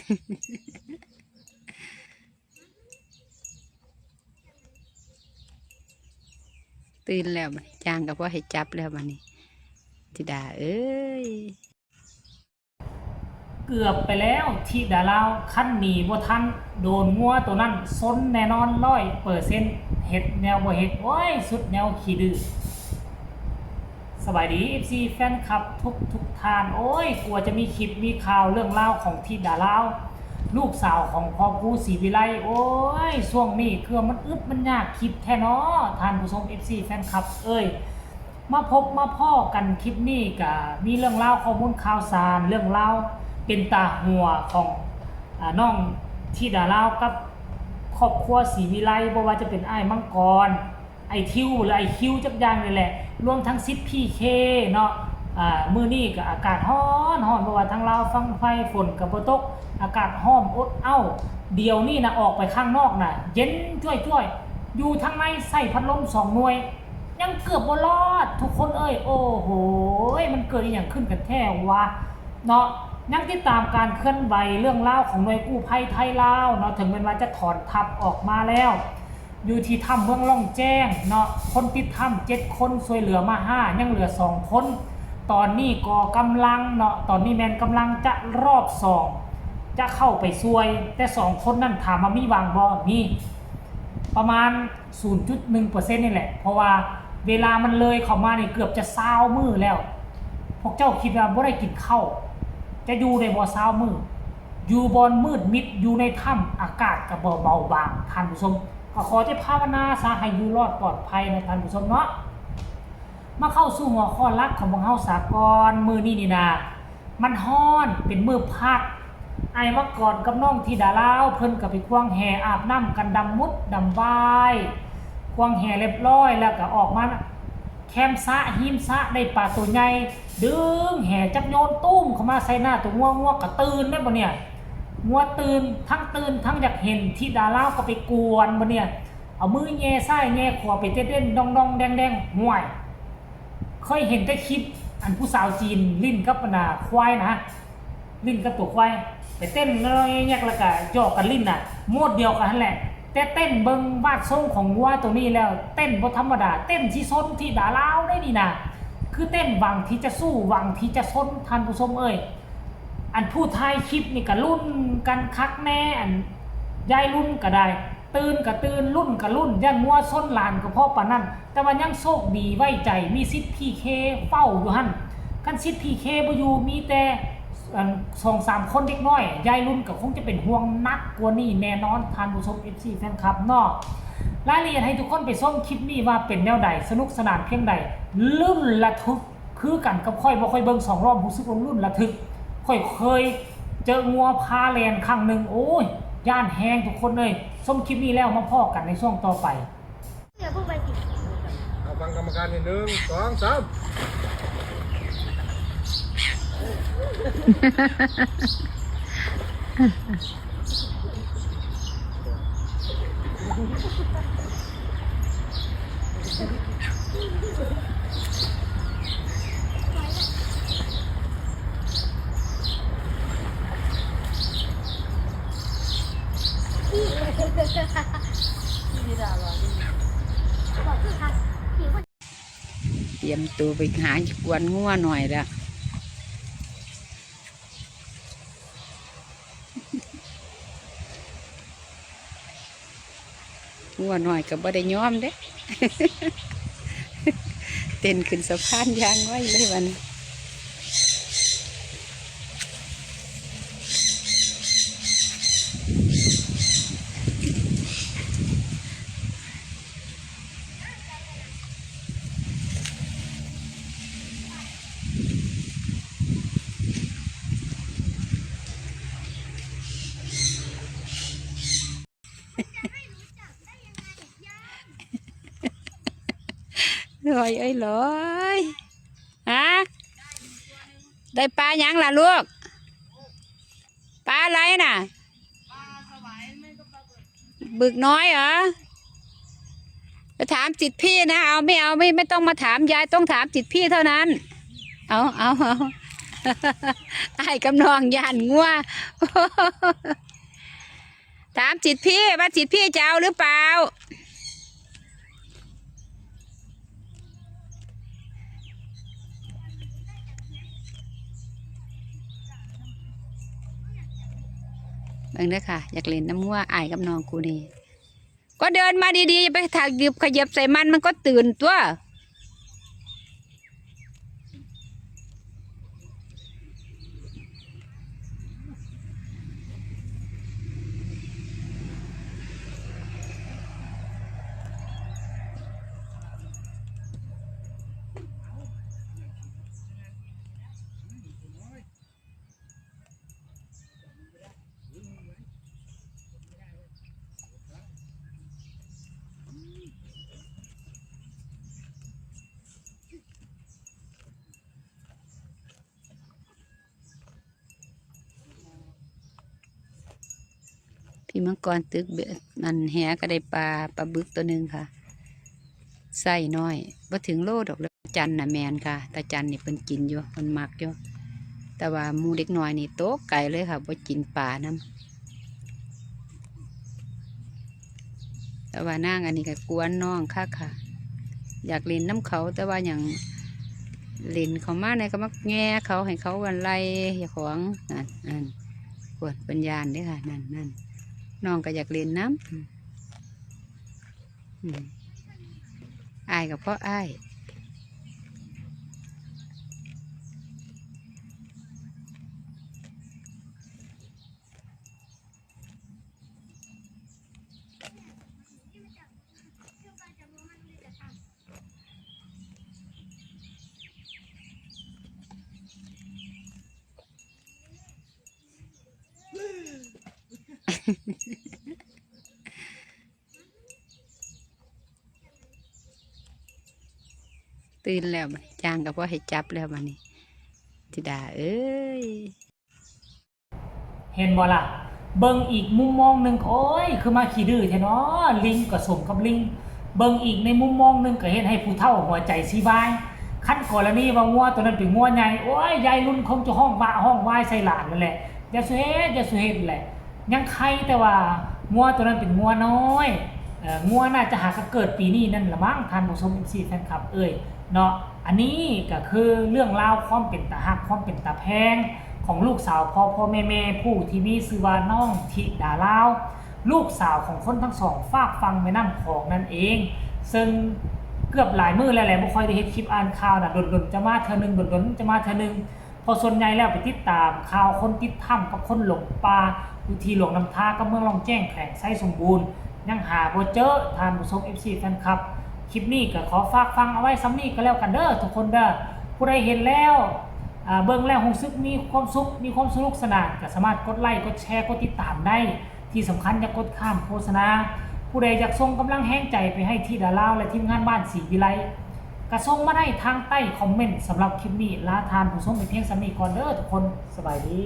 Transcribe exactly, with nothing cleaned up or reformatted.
ตื่นแล้วบัดนี้ จ้างก็บ่ให้จับแล้วบัดนี้ ธิดาเอ้ย เกือบไปแล้ว ธิดาลาว คันหนีบ่ทัน โดนงัวตัวนั้นซนแน่นอน ร้อยเปอร์เซ็นต์ เฮ็ดแนวบ่เฮ็ด โอ้ย สุดแนวขี้ดื้อ สบายดี เอฟซี แฟนคลับทุกทุกท่าน โอ้ย กว่าจะมีคลิปมีข่าวเรื่องราวของธิดาลาว ลูกสาวของพ่อครูศรีวิไล โอ้ย ช่วงนี้คือมันอึดมันยากคลิปแท้เนาะ ท่านผู้ชม เอฟซี แฟนคลับเอ้ย มาพบมาพ้อกันคลิปนี้ก็มีเรื่องราวข้อมูลข่าวสาร เรื่องราวเป็นตาหัวของ อ่า น้องธิดาลาวกับครอบครัวศรีวิไล บ่ว่าจะเป็นอ้ายมังกร ไอ้ทิว หรือไอ้คิวจักอย่างนี่แหละ รวมทั้งสิทธิ์พีเคเนาะ อ่า มื้อนี้ก็อากาศร้อนร้อน เพราะว่าทั้งลาวฝั่งไทยฝนก็บ่ตก อากาศร้อนอบอ้าว เดี๋ยวนี้นะออกไปข้างนอกนะเย็นจ้วยๆ อยู่ทางในใส่พัดลมสองหน่วย ยังเกือบบ่รอด ทุกคนเอ้ย โอ้โห มันเกิดอหย่างขึ้นกันแท้วะเนาะ ยังติดตามการเคลื่อนไหวเรื่องราวของหน่วยกู้ภัยไทยลาวเนาะ ถึงแม้ว่าจะถอนทัพออกมาแล้ว อยู่ที่ถ้ำเมืองล่องแจ้งเนาะ คนติดถ้ำเจ็ดคน ช่วยเหลือมาห้า ยังเหลือสองคน ตอนนี้ก็กำลังเนาะ ตอนนี้แม่นกำลังจะรอบสอง จะเข้าไปช่วย แต่สองคนนั่นถามว่ามีหวังบ่ มี ประมาณ ศูนย์จุดหนึ่งเปอร์เซ็นต์ นี่แหละ เพราะว่าเวลามันเลยเข้ามานี่เกือบจะซาวมื้อแล้ว พวกเจ้าคิดว่าบ่ได้กินข้าว จะอยู่ได้บ่ซาวมื้อ อยู่บ่อนมืดมิด อยู่ในถ้ำ อากาศก็บ่เบาบาง ท่านผู้ชม ก็ขอแต่ภาวนาซะให้อยู่รอดปลอดภัยนะท่านผู้ชมเนาะ มาเข้าสู่หัวข้อหลักของพวกเฮาซะก่อน มื้อนี้นี่นะ มันร้อน เป็นมื้อพัก อ้ายมังกรกับน้องธิดาลาว เพิ่นก็ไปควงแหอาบน้ำกันดำมุดดำว่าย ควงแหเรียบร้อยแล้วก็ออกมาแคมสระ ริมสระได้ปลาตัวใหญ่ ดึงแหจับโยนตุ้มเข้ามาใส่หน้าตัวงัว งัวก็ตื่นได้บ่เนี่ย งัวตื่น ทั้งตื่นทั้งอยากเห็น ธิดาลาวก็ไปกวนบ่เนี่ย เอามือแหย่ซ้ายแหย่ขวาไปเต้นๆ ดองๆ แดงๆ ห่วย เคยเห็นแต่คลิปอันผู้สาวจีนลิ้นกับอันน่ะควายนะ ลิ้นกับตัวควาย ไปเต้นแล้วแยกแล้วก็หยอกกันลิ้นน่ะ โมดเดียวกันนั่นแหละ แต่เต้นเบิ่งวาดทรงของงัวตัวนี้แล้ว เต้นบ่ธรรมดา เต้นสิซนธิดาลาวได้นี่นะ คือเต้นหวังที่จะสู้ หวังที่จะซน ท่านผู้ชมเอ้ย อันผู้ถ่ายคลิปนี่ก็ลุ้นกันคักแน่ อันยายลุ้นก็ได้ ตื่นก็ตื่น ลุ้นก็ลุ้น ย่านงัวซนหลานก็พอปานนั้น แต่ว่ายังโชคดีไว้ใจ มีสิทธิ์พีเคเฝ้าอยู่หั่น คันสิทธิ์พีเคบ่อยู่ มีแต่ อัน สองสามคนเด็กน้อย ยายลุ้นก็คงจะเป็นห่วงหนักกว่านี้แน่นอน ท่านผู้ชม เอฟซี แฟนคลับเนาะ รายละเอียดให้ทุกคนไปชมคลิปนี้ว่าเป็นแนวใด สนุกสนานเพียงใด ลุ้นระทึก คือกันกับข้อย บ่ ข้อยเบิ่งสองรอบ รู้สึกว่าลุ้นระทึก ข้อยเคยเจองัวพาแล่นครั้งหนึ่ง โอ้ย ย้านแฮงทุกคนเอ้ย ชมคลิปนี้แล้วมาพ้อกันในช่วงต่อไป อย่าเพิ่งไปสิ เอาฟังกรรมการนี่ หนึ่ง สอง สาม เตรียมตัวไปหากวนงัวหน่อยแล้ว งัวน้อยก็บ่ได้ยอมเด้ เต้นขึ้นสะพานอย่างไวเลยวันนี้ ลอยเอ้ยลอย ฮะ ได้ปลาหยังล่ะลูก ปลาอะไรน่ะ บึกน้อยเหรอ ไปถามจิตพี่นะ เอาไม่เอาไม่ ไม่ต้องมาถามยาย ต้องถามจิตพี่เท่านั้น เอา เอา เอา อ้ายกับน้องย่านงัว ถามสิทธิ์พี่ว่าสิทธิ์พี่จะเอาหรือเปล่า เบิ่งเด้อค่ะ อยากเล่นน้ำงัวอ้ายกับน้องคู่นี้ ก็เดินมาดีๆ อย่าไปถากหยิบขยับใส่มัน มันก็ตื่นตัว พี่มังกรตึกเบ- อันแหก็ได้ปลา ปลาบึกตัวหนึ่งค่ะ ไซส์น้อย บ่ถึงโลดอกเลย จันน่ะแม่นค่ะ ตาจันนี่เพิ่นกินอยู่ เพิ่นมักอยู่ แต่ว่าหมู่เด็กน้อยนี่ตกไกลเลยค่ะ บ่กินปลานำ แต่ว่านางอันนี้ก็กวนน้องคักค่ะ อยากเล่นนำเขา แต่ว่าหยัง เล่นเขามาเนี่ยก็มาแง่เขาให้เขาวันไล่เจ้าของ นั่น นั่น กวนเพิ่นย้านเด้อค่ะ นั่น นั่น น้องก็อยากเล่นนำ อืม อืม อ้ายก็เพราะอ้าย ตื่นแล้วบัดนี้ จ้างก็บ่ให้จับแล้วบัดนี้ ธิดาเอ้ย เห็นบ่ล่ะ เบิ่งอีกมุมมองหนึ่ง โอ้ย คือมาขี้ดื้อแท้น้อ ลิงก็สมกับลิง เบิ่งอีกในมุมมองหนึ่งก็เฮ็ดให้ผู้เฒ่าหัวใจสิวาย คันกรณีว่างัวตัวนั้นเป็นงัวใหญ่ โอ้ย ยายรุ่นคงจะฮ้องว้าฮ้องว้ายใส่หลานนั่นแหละ อย่าสุเฮ็ด อย่าสุเฮ็ดแหละ ยังไคแต่ว่างัวตัวนั้นเป็นงัวน้อย เอ่อ งัวน่าจะหากะเกิดปีนี้นั่นละมั้ง ท่านผู้ชม เอฟซี แฟนคลับเอ้ย เนาะ อันนี้ก็คือเรื่องราวความเป็นตาฮัก ความเป็นตาแพงของลูกสาวพ่อพ่อแม่แม่ผู้ที่มีชื่อว่าน้องธิดาลาว ลูกสาวของคนทั้งสองฟากฝั่งแม่น้ำโขงนั่นเอง ซึ่งเกือบหลายมื้อแล้วแหละ บ่ค่อยได้เฮ็ดคลิปอ่านข่าวนะ ดนๆ จะมาเทื่อหนึ่ง ดนๆ จะมาเทื่อหนึ่ง เพราะส่วนใหญ่แล้วไปติดตามข่าวคนติดถ้ำกับคนหลงป่า อยู่ที่หลวงน้ำทากับเมืองล่องแจ้ง แขวงไชยสมบูรณ์ ยังหาบ่เจอ ท่านผู้ชม เอฟซี แฟนคลับ คลิปนี้ก็ขอฝากฟังเอาไว้ส่ำนี้ก็แล้วกันเด้อทุกคนเด้อ ผู้ใดเห็นแล้ว อ่า เบิ่งแล้วรู้สึกมีความสุข มีความสนุกสนาน ก็สามารถกดไลค์ กดแชร์ กดติดตามได้ ที่สำคัญอย่ากดข้ามโฆษณา ผู้ใดอยากส่งกำลังแฮงใจไปให้ธิดาลาวและทีมงานบ้านศรีวิไล ก็ส่งมาได้ทางใต้คอมเมนต์ สำหรับคลิปนี้ลาท่านผู้ชมไปเพียงส่ำนี้ก่อนเด้อทุกคน สบายดี